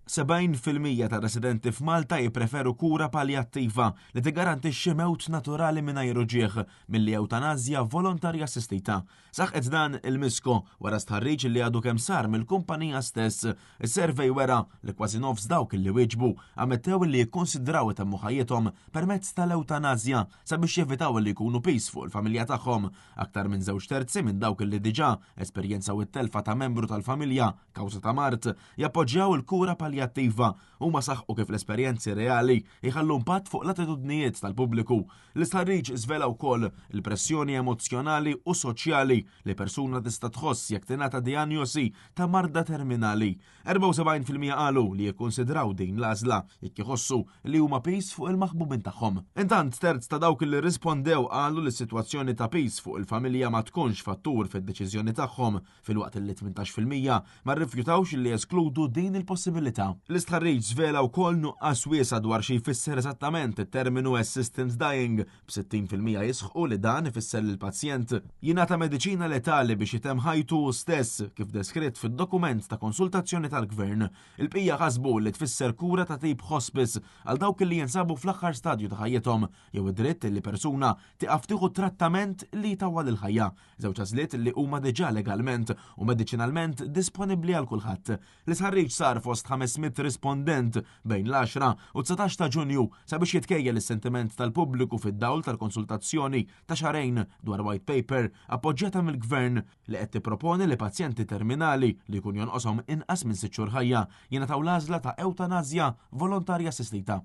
70% tar-residenti f'Malta jippreferu kura paljattiva li tiggarantixxi mewt naturali mingħajr uġigħ milli ewtanasja volontarja assistita. Saħqet dan il-Misco wara stħarriġ li għadu kemm sar mill-kumpanija stess. Is-survey wera li kważi nofs dawk li wieġbu ammettew li jikkonsidraw itemmu ħajjithom permezz tal-ewtanasja sabiex jevitaw li jkunu piż fuq il-familja tagħhom. Aktar minn żewġ terzi minn dawk li diġà esperjenzaw it-telfa ta' membru tal-familja kawża ta' mard, jappoġġjaw il-kura paljattiva. Huma saħqu kif l-esperjenzi reali jħallu impatt fuq l-attitudnijiet tal-pubbliku. L-istħarriġ żvela wkoll il-pressjoni emozzjonali u soċjali li persuna tista' tħoss jekk tingħata dijanjosi ta' marda terminali. 74% qalu li jikkunsidraw din l-għażla jekk iħossu li huma piż fuq il-maħbubin tagħhom. Intant, terz ta' dawk li rrispondew qalu li s-sitwazzjoni ta' piż fuq il-familja ma tkunx fattur fid-deċiżjoni tagħhom filwaqt li 18% ma rrifjutawx li jeskludu din il-possibilità. L-istħarriġ żvela wkoll nuqqas wiesa' dwar xi jfisser eżattament it-terminu assistance dying, b'60% jisħqu li dan ifisser li l-pazjent jingħata mediċina letali biex itemm ħajtu hu stess, kif deskritt fid-dokument ta' konsultazzjoni tal-Gvern. Il-bqija ħasbu li tfisser kura ta' tip hospice għal dawk li jinsabu fl-aħħar stadju ta' ħajjithom jew id-dritt li persuna tieqaf tieħu trattament li jtawwal il-ħajja. Żewġ għażliet li huma diġà legalment u mediċinalment disponibbli għal kulħadd. L-isħarriġ sar fost 500 rispondent bejn l-10 u 19 ta' Ġunju sabiex jitkejjel is-sentiment tal-pubbliku fid-dawl tal-konsultazzjoni ta' xahrejn dwar white paper appoġġjata mill-Gvern li qed tipproponi li pazjenti terminali li jkun jonqoshom inqas minn sitt xhur ħajja jingħataw l-għażla ta' ewtanasja volontarja assistita.